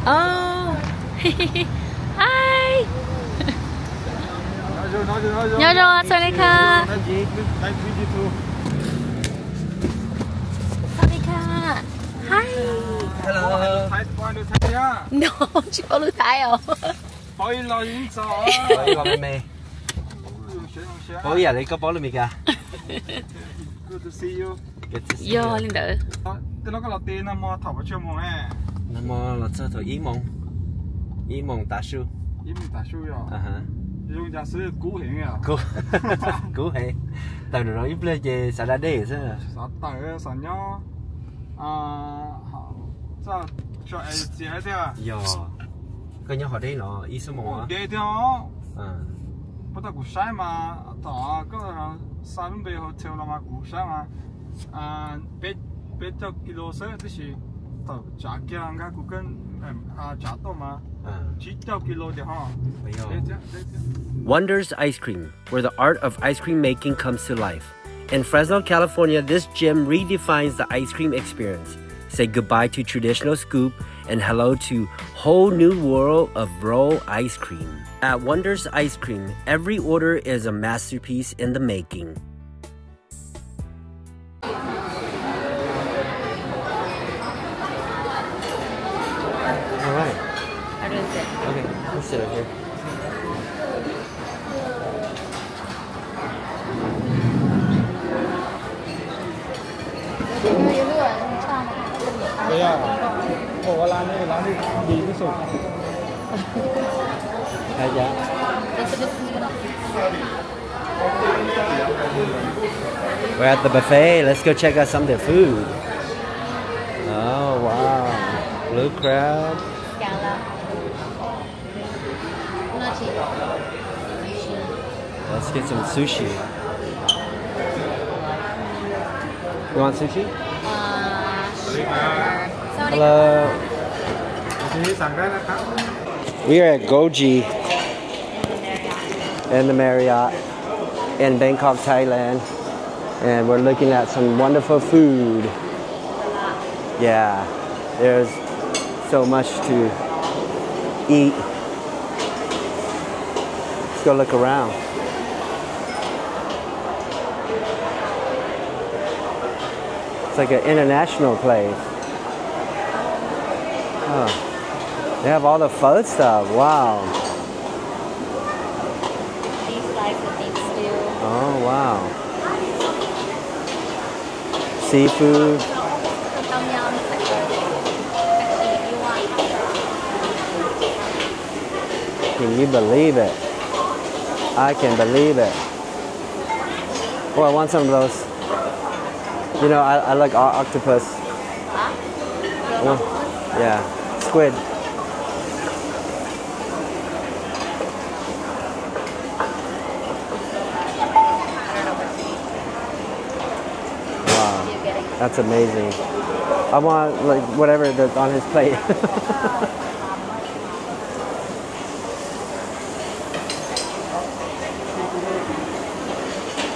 Oh. Hi. Nyob zoo, sawv daws kha. Sawv daws kha. Hi. Hello. No, tsis paub lus Thaib os. Paub ib yam li koj paub lus Meskas. Yog li ntawd. Nag hmo los txog thaum ib moos, ib moos tav su. Kub heev, tawm nram no ib pliag ces xav da dej xwb. Yog, koj nyob qhov deb no ib xuab moos. Puas tas kuv saib mas, thaum koj xa lub npe hotel los mas kuv saib mas peb caug kilo xwb, tab sis thaum tsav kiag nkag Google tsav tuaj mas tsib caug kilo tiag ho. Wonders Ice Cream, where the art of ice cream making comes to life. In Fresno, California, this gym redefines the ice cream experience. Say goodbye to traditional scoop and hello to whole new world of roll ice cream. At Wonders Ice Cream, every order is a masterpiece in the making. All right. How do you sit? Okay, let's sit over here. We're at the buffet. Let's go check out some of the food. Oh, wow. Blue crab. Scallop. Let's get some sushi. You want sushi? Uh, sure. Hello. We are at Goji in the Marriott in Bangkok, Thailand. And we're looking at some wonderful food. Yeah, there's so much to eat. Let's go look around. It's like an international place. Oh. They have all the pho stuff. Wow. These slices of beef stew. Oh, wow. Seafood. Tom yum. Can you believe it? I can believe it. Oh, I want some of those. You know, I, I like o- octopus. Huh? Yeah, squid. Wow, that's amazing. I want, like, whatever that's on his plate.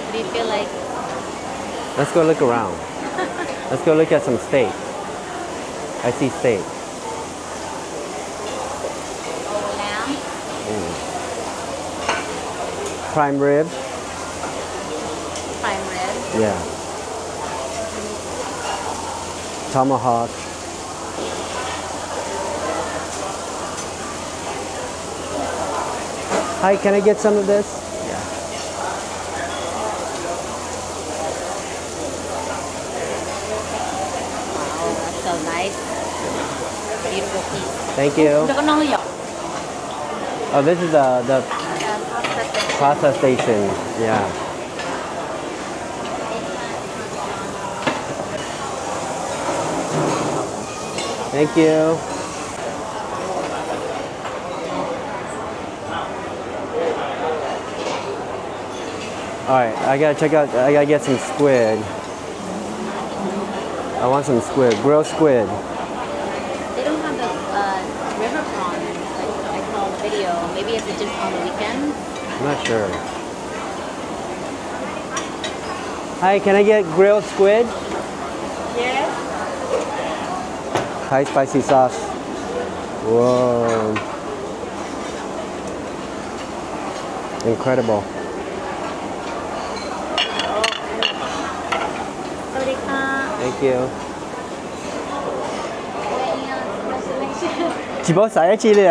What do you feel like? Let's go look around. Let's go look at some steak. I see steak. Lamb. Mm. Prime rib. Prime rib. Yeah. Tomahawk. Hi, can I get some of this? Yeah. Wow, that's so nice. Beautiful piece. Thank you. Oh, this is the, the pasta station. Yeah. Thank you. All right, I gotta check out, I gotta get some squid. I want some squid, grilled squid. They don't have the uh, river prawns like I saw in the video. Maybe is it just on the weekends? I'm not sure. Hi, can I get grilled squid? Yes. Thai spicy sauce. Whoa. Incredible. สวัสดีค่ะ Thank you. จีบสาวจีเลย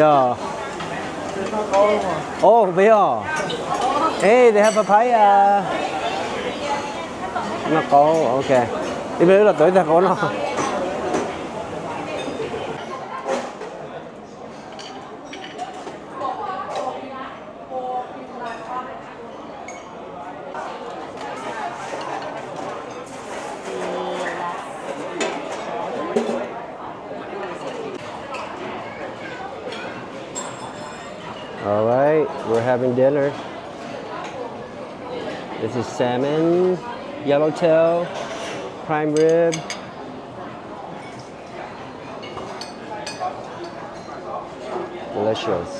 Yeah. Oh, veo. Hey, they have papaya. Noj qaub, ok. Ib pliag wb los tuav ib tag qaub noj. All right, we're having dinner. This is salmon, yellowtail, prime rib. Delicious.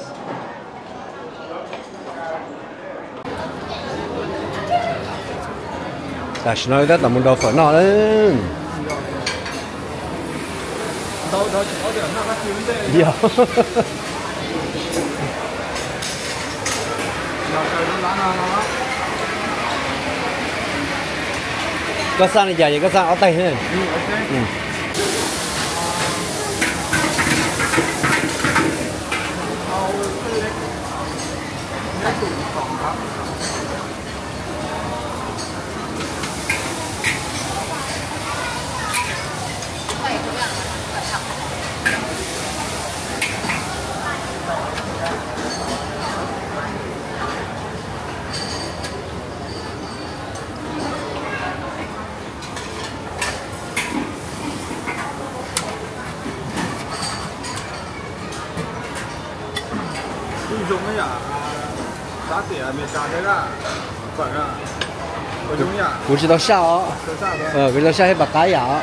Tam sim no tab tom mus nrau fawm noj lawm. Yog. Koj xaj li cas es koj xaj ob tais? Kuv zoo ib yam sab tim Amelikas thiab na. Kuv tsis tau saj os. Kuv tsis tau saj thiab pom qab yam os.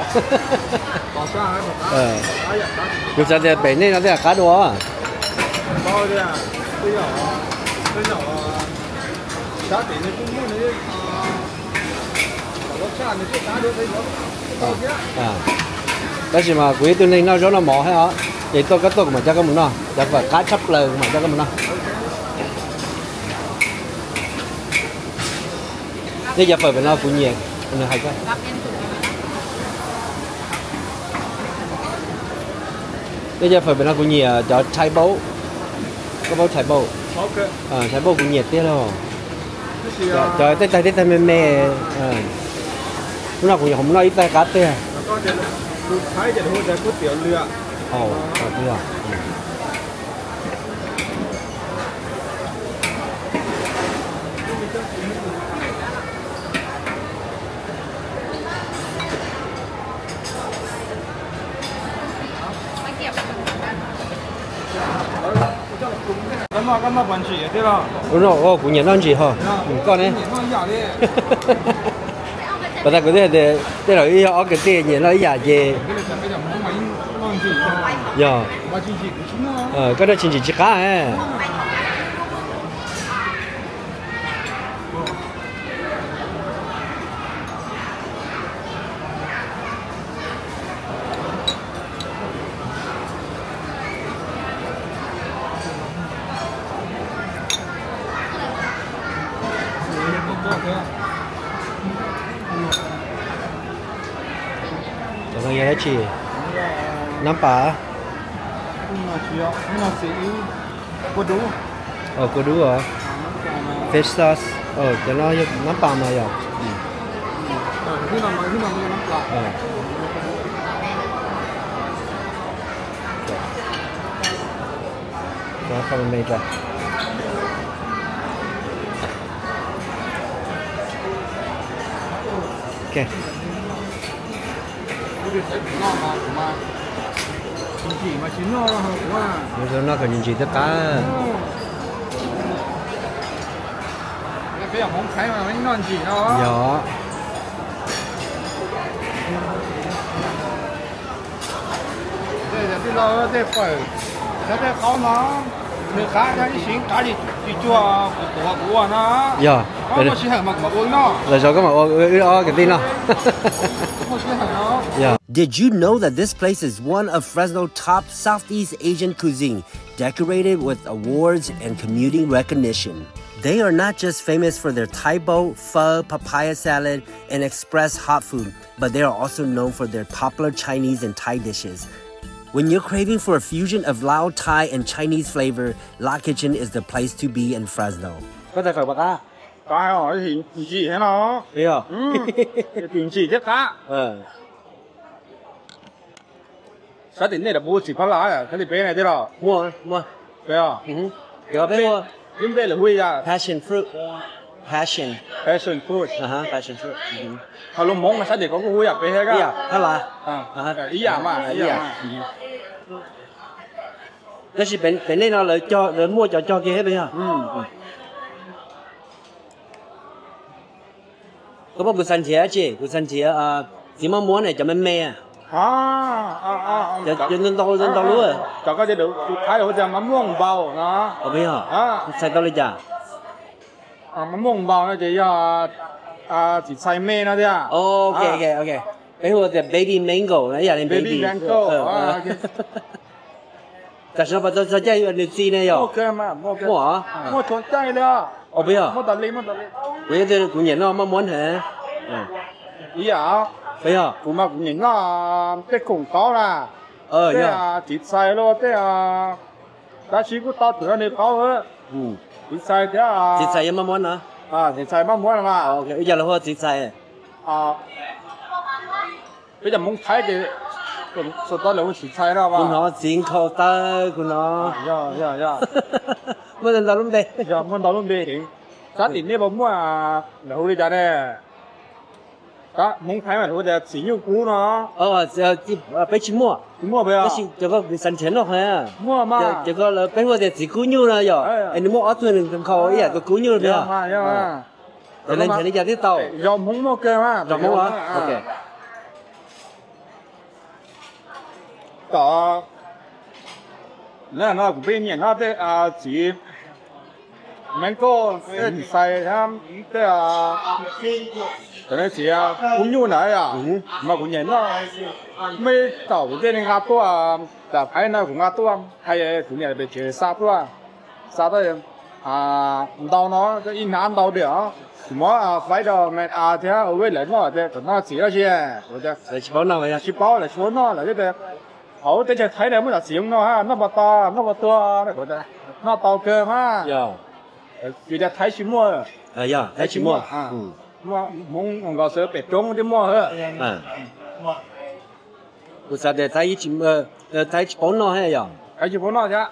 Kuv xav tias pem nej no twb yog qab dua. Tab sis mas kuv ib tug neeg noj zaub noj mov thiab os, ces tuaj koj tuaj kuv mam coj koj mus noj, cov fawm qab tshaj plaws kuv mam coj koj mus noj. Nej cov fawm pem no kuv nyiam, nws hais koj. Nej cov fawm pem no kuv nyiam cov Thai baub. Koj paub Thai baub? Thai baub kuv nyiam tiag los. Cov tej tais tej tais me me. Hnub no kuv nyuam qhuav mus noj ib tais qab tiag. Hnub no kuv nyiam noj ntsis ho. Koj ne? Pas tas kuv twb hais tias tej zaum wb yog ob kwv tij nyiam noj ib yam ces. Yog. Koj noj tsis ntsim tsis qab. Cov no yog dab tsi? Nab pas? Kua dub os. Fish sauce. Cov no yog nab pas mas yog. Noj kom ntsim ntsim thiaj qab. Yog. Tej fawm, tej qaub no. Nws qab, ib sim qab li cuaj kuv tuav kuv ua no. Yog. Muaj sij hawm mas kuv mam ua no. Lawv zov koj mam ua wb ob kwv tij no. Muaj sij hawm no. Yog. Did you know that this place is one of Fresno's top Southeast Asian cuisine, decorated with awards and community recognition? They are not just famous for their Thai boat, pho, papaya salad, and express hot food, but they are also known for their popular Chinese and Thai dishes. When you're craving for a fusion of Lao, Thai, and Chinese flavor, La Kitchen is the place to be in Fresno. Koj tais fawm puas qab? Qab os, ntsim thiab no. Ntsim thiab qab. Sab tim nej lawv puv txiv phab laj, sab tim peb ne thiab los? Muaj, muaj. Peb os. Peb, peb lawv hu li cas? Passion fruit. Passion. Passion fruit. Passion fruit. Ho lus Hmoob sab tim koj kuj hu yam peb thiab. Ib yam, phab laj. Ib yam mas, ib yam. Tab sis pem nej no lawv muaj cov cog kiag thiab peb yog. Koj pom kuv xav nrhiav tsi, kuv xav nrhiav txiv maj muab ne, cov me me. Cov ntau ntau ntau lub. Cov koj tias tus Thaib hu tias maj muaj npaus no. Txhais tau li cas? Maj muaj npaus no ces yog txiv txhais me no tiag. Ok, ok, ok. Peb hu tias baby mango no, ib yam li baby mango. Tam sim no puas tau txog caij nws txi ne yog? Muaj, muaj txhua caij li. Kuv yog, kuv nyiam noj maj muab heev. Ib yam, kuv mas kuv nyiam noj tej khoom qaub na, tej txiv txhais los tej, tab sis kuj tau thwm nws qaub. Txiv txhais thiab, txiv txhais yog maj muab no. Txiv txhais maj muab no mas. Ib yam li hu txiv txhais. Peb cov Hmoob Thaib ces txhua tau lawv hu txiv txhais no. Kuv hnov txiv nkhaus taw, kuv hnov. Muaj ntau lub npe. Yog muaj ntau lub npe heev. Sab tim nej puas muaj lawv hu li cas ne? Hmoob Thaib mas lawv hu tias txiv nyuj kub no. Peb tsis muaj. Tsis muaj peb, tab sis cov koj xav nrhiav noj heev. Muaj mas. Cov koj peb hu tias txiv kub nyuj no yog. Es nws muaj ob tug nkhaus ib yam tus kub nyuj peb. Cov neeg nrhiav li cas thiaj tau? Yog Hmoob muaj kawg mas. Yog Hmoob los? Tom no kuv pheej nyiam noj tej txiv mango, tej txiv xais thiab tej, cov txiv kub nyuj ntawd yom, mas kuv nyiam noj. Muaj ib thaum kuv thiaj li nqa tuaj, tam Thaib no kuv nqa tuaj, hais kuv niam pem tsev xa tuaj, xa tuaj ntau no, ib hnab ntau diam. Kuv muab faib rau me a thiab ua vej lawv noj tias kom noj txiv dab tsi, lawv tsis paub noj, lawv tsis paub, lawv tsis paub noj, lawv tias hauv teb chaws Thaib no muaj cov txiv zoo no, noj puas tau, noj puas tuag, noj tau kawg mas. Vim tias Thaib tsis muaj. Thaib tsis muaj. Muaj Hmoob nkaus xwb, pem roob thiaj muaj. Kuv xav tias Thaib tsis paub noj thiab yom. Thaib tsis paub noj thiab.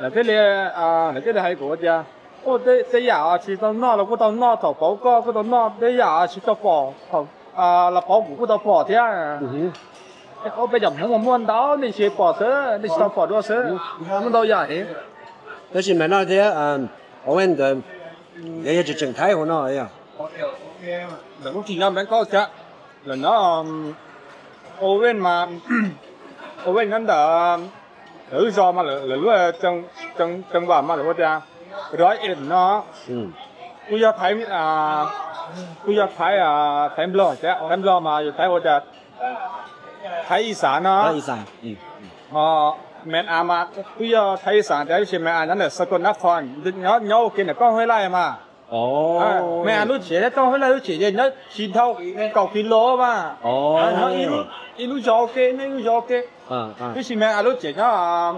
Lawv thiaj li, lawv thiaj li hais kuv tias, tej yam tsis tau noj los kuj tau noj, thaum paub koj kuj tau noj, tej yam tsis tau pom los paub kuv kuj tau pom thiab. Peb cov Hmoob mas muaj ntau, nej tsis pom xwb, nej tsis tau pom dua xwb, muaj ntau yam heev. Tab sis mas noj thiab, ua ntawd, yog tseem tseem Thaib hauv no. Lawv kuj tsis nyob Npab Kauj thiab, lawv nyob Oven mas, Oven nyob ntawm lawv lub zos mas lawv lub Ceev Vam mas lawv hu tias Roi Es no, kuj yog Thaib, kuj yog Thaib, Thaib Nplog thiab, Thaib Nplog mas yus Thaib hu tias Thaib Ix Xav no. Ho Me As mas kuj yog Thaib Ix Xav tias, tab sis Me As nyob ntawm Sa Kos Nab Khos, nyob ua ke ntawm Koj Huaj Laij mas. Me As lub tsev thiab Koj Huaj Laij lub tsev ces nyob tsis dhau kaum kis los mas, nyob ib lub zos ua ke, nyob ib lub zos ua ke. Tab sis Me As lub tsev nyob,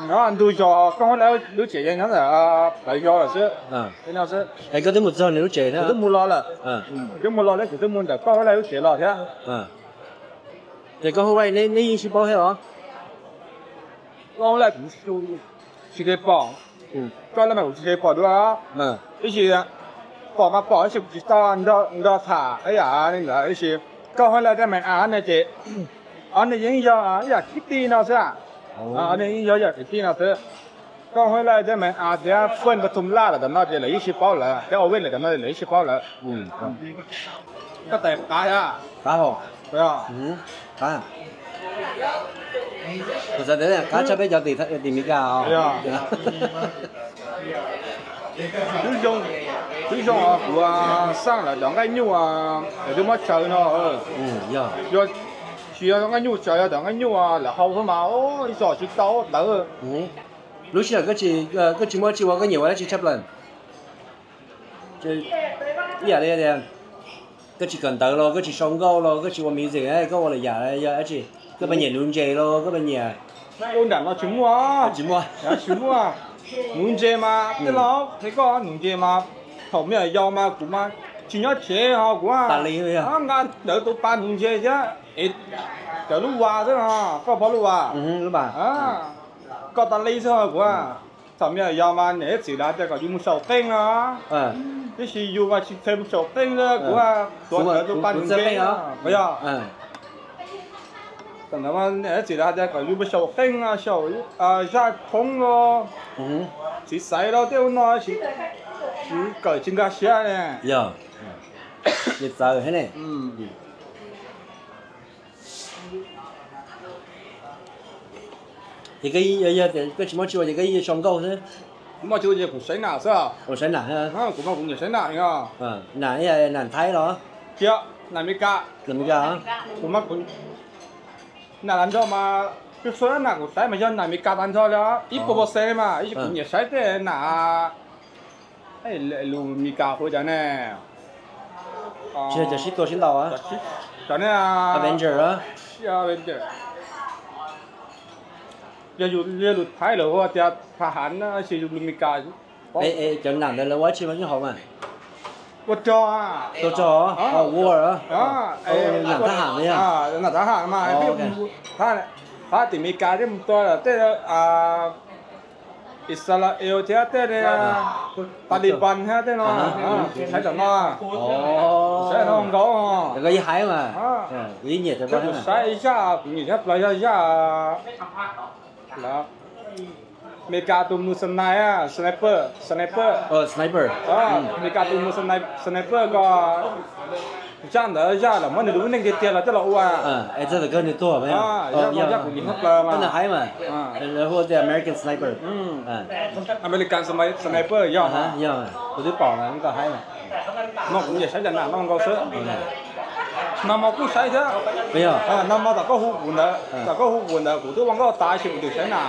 nyob ntug zos, Koj Huaj Laij lub tsev ces nyob ntawm plawv zos lawm xwb. Es koj twb mus txog nws lub tsev thiab? Twb mus los lawm. Twb mus los lawm, twb mus ntawm Koj Huaj Laij lub tsev los thiab. Ces Koj Huaj Laij nej yeej sib paub thiab los? Koj Huaj Laij kuv tsis kev pom, Koj Huaj Laij mas kuv tsis kev pom dua, tab sis pom mas pom tab sis kuv tsis tau nrog tham ib yam li ntawd, tab sis Koj Huaj Laij thiab Me As ne ces ob niag yeej yog ib yam kwv tij no xwb. Ob niag yeej yog ib yam kwv tij no xwb. Koj Huaj Laij thiab Me As thiab Fej Pas Thum Laj lawv tam no ces lawv yeej sib paub lawm, thiab Ua Vej lawv tam no lawv yeej sib paub lawm. Koj tais qab thiab? Qab hos. Kuv xav tias qab tshaj peb cov tim Meskas os. Twb zoo, twb zoo kuv xaj lawv cov nqaij nyuj lawv twb muab tsawv no. Tsis yog nqaij nyuj tsawv, yog cov nqaij nyuj lawv hau xwb mas ib txhis tsis tau dawb. Lub sij hawm koj tsis muaj tsis ua koj nyiam ua dab tsi tshaj plaws? Ib yam li tias koj tsis kawm ntawv los koj tsis sau nkauj los koj tsis ua music, koj ua lwm yam yog dab tsi? Koj puas nyiam nuv ntses los koj puas nyiam? Ua nram no tsis muaj, tsis muaj, tsis muaj. Nuv ntses mas tej laus qhia koj nuv ntses mas thaum me nyuam yaus mas kuv mas tsis nyob tsev ho kuv nqa ntawv tus pas nuv ntses thiab es cov lub vas xwb no, koj pom lub vas, koj tas li xwb ho kuv. Thaum me nyuam yaus mas niam thiab txiv lawv hais tias kom yus mus saum qeej no, tiam sis yus mas tsis txawj mus saum qeej li, kuv tuav ntawv tus pas nuv ntses. Yog, thaum ntawd mas niam thiab txiv lawv hais tias kom yus mus saum qeej, saum zaj thoob los txiv xaiv los tej ub no, tsis kawm tsis nkag siab ne. Yog, txawv heev ne. Ces koj, yog tias koj tsis muaj tsis ua ces koj yeej sau nkauj xwb. Muaj tsis ua ces kuv saib nam xwb. Kuv saib nam, kuv mas kuv nyiam saib nam. Nam, nam Thaib los? Tsis, nam Meskas. Nam Meskas. Kuv mas kuv nam tag nrho mas, tub xua nam kuv saib mas yog nam Meskas tag nrho li, ib puas percent mas, ib kuv nyiam saib tej nam lus Meskas hu cov ne. Tsis yog cov sib tua sib ntaus, cov ne, Avenger, Avenger. Yog lus Thaib lawv hu tias tha hav, tab sis lus Meskas cov nam ntawd lawv ua dab tsi mas nyob hauv mas? Ua rog. Tua rog, war, nam thab ham yog. Nam thab ham mas, thab tim Meskas thiab mus tua tej Israel thiab tej Taliban thiab tej no, saib tom no, saib no nkaus. Koj yeej hais mas, kuv yeej nyiam, kuv saib zaj kuv nyiam tshaj plaws yog zaj Meskas tus mus sniper, sniper, sniper, sniper, Meskas tus mus sniper ko, zaj ntawd zaj lawv muab nws lub neej tiag tiag los coj los ua. Zaj ntawd kawg nws tuag, zaj kuv nyiam tshaj plaws mas. Koj nyiam hais mas, lawv hu tias American Sniper. American Sniper yog, yog, kuv twb pom mas koj hais mas. No kuv nyiam saib cov nam no nkaus xwb. Nag hmo kuj saib thiab. Nag hmo tom koj hu kuv ntawd, tom koj hu kuv ntawd kuv twb ua nkauj tas tab sis kuv tseem saib nam.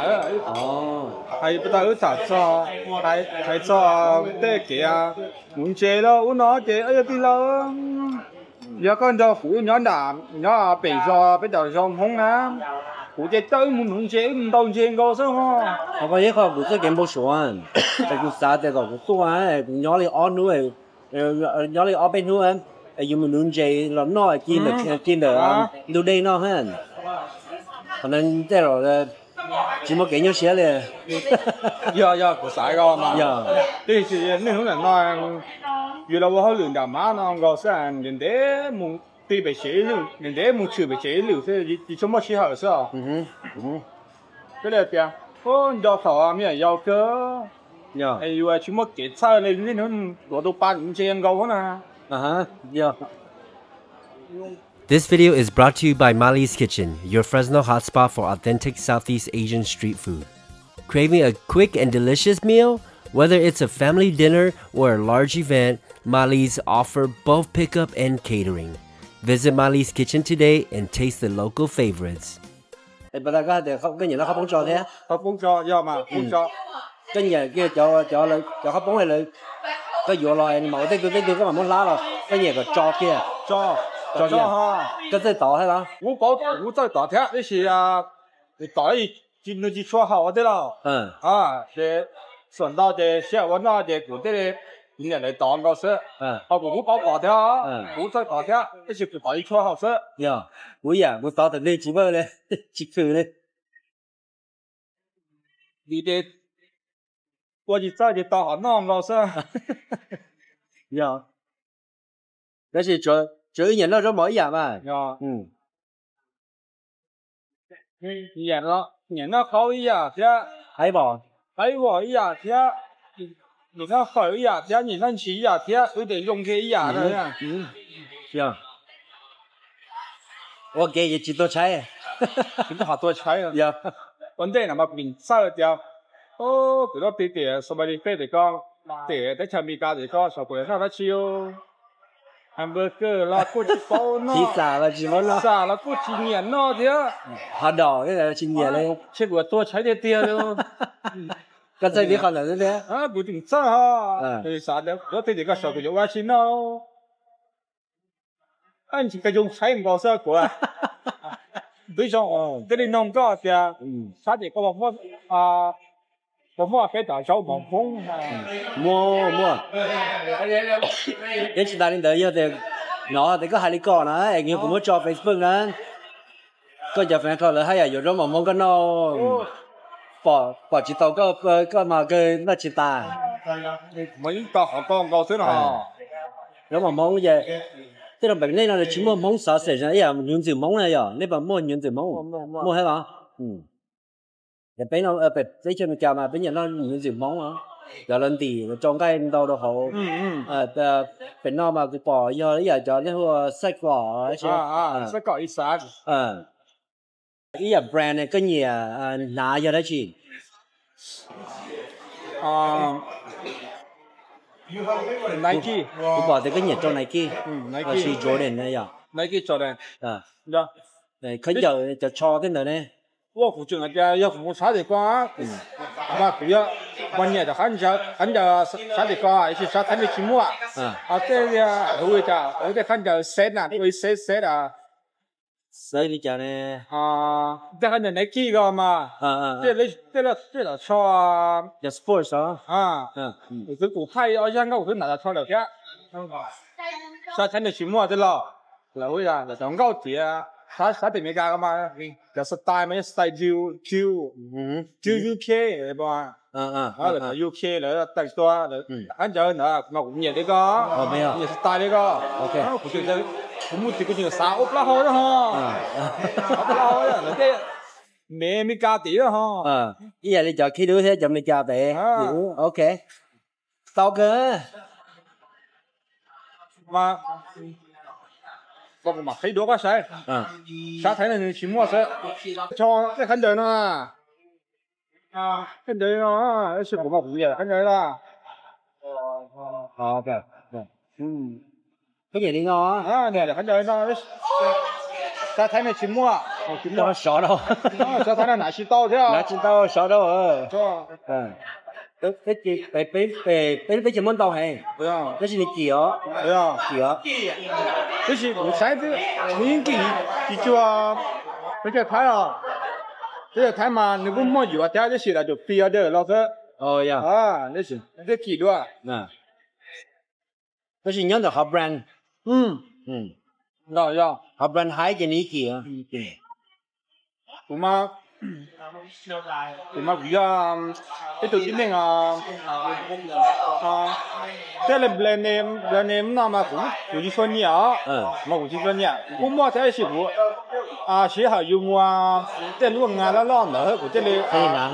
Hais puas tau wb tham txog, hais txog tej kev mus ntses los ub no ces yog tij laug, yog koj nrog kuv nyob nram, nyob pem zos peb cov zos Hmoob na, kuv ces coj wb mus nuv ntses, wb mus ntaus ntses nkaus xwb ho. Ho koj ib qho kuv txoj kev npau suav, es kuv xav tias kom kuv tuaj, kuv nyob li ob hnub, nyob li ob peb hnub, es yus mus nuv ntses los noj ci ntawm, ci ntawm ntug dej no ha. Qhov ntawd tej zaum tsis muaj kev nyuaj siab li. Yog, yog kuv xav ko mas, tiam sis niaj hnub nim no yus los ua hauj lwm nram mab no nkaus xwb, ntev ntev mus ti pem tsev ib lwm, ntev ntev mus tshwm pem tsev ib lwm xwb, tsis tshua muaj sij hawm xwb os. Thiaj li tias, nco thaum me nyuam yaus kawg, es yus tsis muaj kev txhawj li, niaj hnub tuav tus pa ntse nkaus na. This video is brought to you by Mali's Kitchen, your Fresno hotspot for authentic Southeast Asian street food. Craving a quick and delicious meal? Whether it's a family dinner or a large event, Mali's offer both pickup and catering. Visit Mali's Kitchen today and taste the local favorites. Pas tas koj hais tias koj nyiam noj qhob poob tso thiab. Qhob poob tso, yog mas poob tso. Koj nyiam kiag cov, cov qhob poob, koj yuav los mas ua tej tug tej tug koj mam muab hlab los koj nyiam kom tso kiag? Tso, tso kiag. Koj txawj tov thiab los? Kuv txawj tov thiab tab sis kuv tov nws tsis tshua haum ua tej los. Ces xuas ntau ces sij hawm ua noj ces kuv thiaj li, kuv niam lawv tov nkaus xwb. Ho kuv kuj paub tov thiab, kuv txawj tov thiab tab sis kuv tov tsis tshua haum xwb. Yog, kuv ib yam, kuv tov thaum twg tsis vawj li, tsis khwm li. Vim ces ua tsis txawj ces tau qhov noj nkaus xwb. Yog, tab sis tsuas wb nyiam noj zaub mov ib yam mas. Nyiam noj qhaub ib yam thiab, qaib vos ib yam thiab, nyiam noj fawm ib yam thiab, nyiam noj ntsis ib yam thiab, wb ces zoo kiag ib yam na. Ua ke ces tsis tuag tshaib. Tsis tuag tshaib. Ua ntej no mas kuv txawj tias, kuv lub tij tim Somali Fest tim ko, tim teb chaws Amelikas tim ko, xyov kuv noj dab tsi, hamburger los kuj tsis paub noj, pizza los tsis paub noj, pizza los kuj tsis nyiam noj thiab. Hot dog tsis nyiam li. Ntshe kuv tuag tshaib tiag tiag li. Koj txawj tib qho ntawd thiab. Kuv tseem txawj ho. Xav tias kuv lub tij tim ko xyov kuv yuav ua dab tsi noj. Ntshe koj zoo tshaib nkaus xwb kuv. Twb zoo, twb li noog koj tias sab tim ko puas muaj peb cov zaub mov Hmoob. Muaj, muaj. Yeej tsis tas li ntawd, yog tias no tias koj hais li ko na, es yog kuv muab tso Facebook na, koj cov fan club lawv haj yam yuav zaub mov Hmoob koj noj. Pom tsis tau koj, koj mas kawg noj tsis tas. Zaub mov Hmoob ces tej no pem nej no tsis muaj Hmoob sausage ib yam hnyuv ntxwm Hmoob na, yog nej puas muaj hnyuv ntxwm Hmoob? Muaj thiab los? Peb no, peb chaw Amelikas mas peb nyiam noj hnyuv ntxwm Hmoob, cov lawv ntim rau nqaij ntau rau hauv. Pem no mas kuv pom yog ib yam cov nej hu ua xaij kom, ib yam brand koj nyiam hnav yog dab tsi? Nike. Kuv pom tias koj nyiam rau Nike, los sis Jordan na yog? Nike, Jordan. Khaub ncaws cov tsho tej ntawd ne? Ua kuv tseem hais tias yog kuv mus sab tim ko, mas kuv yog mas nyiam cov khaub ncaws sab tim ko, tab sis sab Thaib no tsis muaj. Ho tej li, hu li cas, tej khaub ncaws set na, ua ib set set a. Xav li cas ne? Tej khaub ncaws Nike ko mas, tej los tsho, cov sports os. Kuv twb, kuv thaij ob zaj nkauj kuv twb hnav los tsho lawm thiab. Sab Thaib no tsis muaj tej los, lawv hu li cas, lawv cov nkauj tiav, sab tim Amelikas ko mas, cov style mas yog style Jew, Jew, Jew U K, lawv cov U K lawv teem tua, khaub ncaws ntawd mas kuv nyiam li ko, nyiam style li ko. Kuv, kuv mus tim kuv tseem xav ua plaub hau thiab ho. Ua plaub hau lawv tej me Amelikas tim ho. Ib yam li cov khib dub thiab cov Amelikas pem. Ok. Tau kawg. Mas kuv mam qhib duab koj saib. Sab Thaib no nws tsis muaj xwb. Tsho tej khaub ncaws no. Khaub ncaws no, tab sis kuv mas kuv nyiam khaub ncaws no. Koj nyiam li no? Khaub ncaws no, sab Thaib no tsis muaj. Sov rau. Sab Thaib no hnav tsis tau thiab. Hnav tsis tau, sov rau. Peb, peb ces muaj ntau heev, tab sis nws kim os, kim os. Tab sis kuv saib nws yeej kim tsis cuag peb cov Thaib os. Peb cov Thaib mas nws kuj muaj yuav thiab, tab sis lawv tus pre-order los xwb. Tab sis thiaj kim dua. Tab sis nyob ntawm qhov brand, qhov brand haib ces nws yeej kim. Kuv mas, kuv mas kuv yog ib tug tib neeg, tej brand name, brand name no mas kuv, kuv tsis tshua nyiam os, mas kuv tsis tshua nyiam. Kuv kuj muaj thiab, tab sis kuv sij hawm yus mus tej lub ngas loj loj ntawd kuv thiaj li, thiaj hnav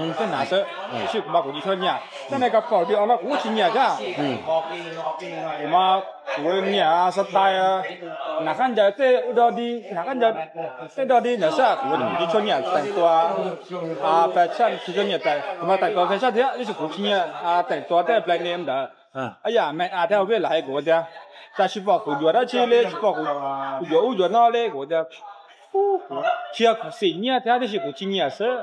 xwb, tab sis kuv mas kuv tsis tshua nyiam. Tej no koj pom li os no kuv kuj tsis nyiam thiab. Kuv mas kuv nyiam style, hnav khaub ncaws tej dog dig, hnav khaub ncaws tej dog dig ntawd xwb, kuv tsis tshua nyiam teem tua fashion, tsis tshua nyiam teem, kuv mas teem tua fashion thiab, tab sis kuv tsis nyiam teem tua tej brand name ntawd. Ib yam me as thiab vij lawv hais kuv tias, cas tsis pom kuv yuav dab tsi li, tsis pom kuv yuav ub yuav no li, kuv tias, tsis yog kuv xim nyiam thiab, tab sis kuv tsis nyiam xwb.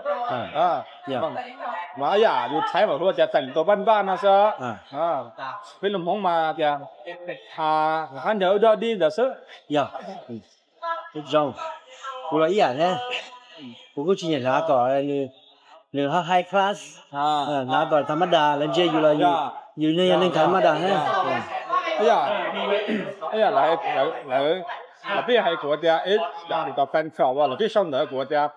Mas ib yam yus Thaib mas hu tias teem tua paj npaj no xwb. Peb lus Hmoob mas tias, hnav khaub ncaws dog dig ntawd xwb. Yog, zoo, kuv los ib yam thiab. Kuv kuj tsis nyiam hnav kom nws high class, hnav kom tham ma das, lawv ntsia yus los yus yog neeg tham ma das thiab. Ib yam lawv, lawv pheej hais kuv tias, cov fan club lawv pheej sau ntawv kuv tias,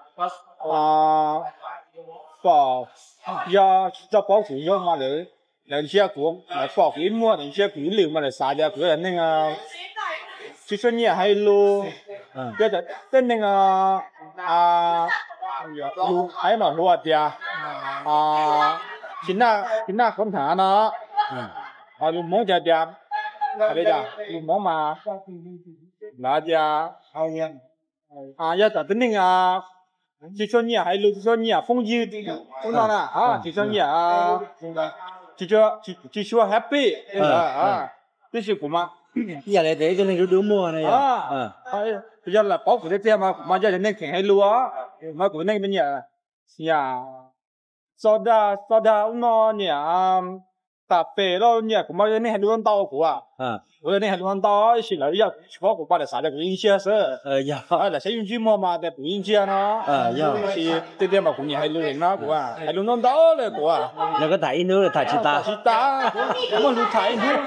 pom, yog tsis tau paub kuv zoo mas lawv, lawv ntsia kuv, lawv pom kuv ib muag, lawv ntsia kuv ib lwm mas lawv xav tias kuv yog neeg tsis tshua nyiam hais lus. Tej neeg, lus Thaib mas hu tias, tsis naj, tsis naj khaub hnav no. Lus Hmoob ces tias, lus Hmoob mas lawv tias, Yog tam tib neeg tsis tshua nyiam hais lus, tsis tshua nyiam phooj ywg ub no na, tsis tshua nyiam, tsis tshua happy, tab sis kuv mas ib yam li tias ib tug neeg dub dub muag no, yog lawv paub kuv tiag tiag mas kuv mas yog cov neeg kheev hais lus, mas kuv nyiam, nyiam soda, soda ub no, nyiam cà phê los nyiam, kuv mas yog neeg hais lus ntau kuv, kuv yog neeg hais lus ntau, tab sis lawv yog tsis paub kuv mas lawv xav tias kuv yeej ntsia xwb. Lawv saib ntsej muag mas tias kuv yeej ntsia no, tab sis tiag tiag mas kuv nyiam hais lus heev no, kuv hais lus ntau ntau li kuv. Yog koj tham ib hnub tham tsis tas, tsis tas, muaj lus tham ib hnub.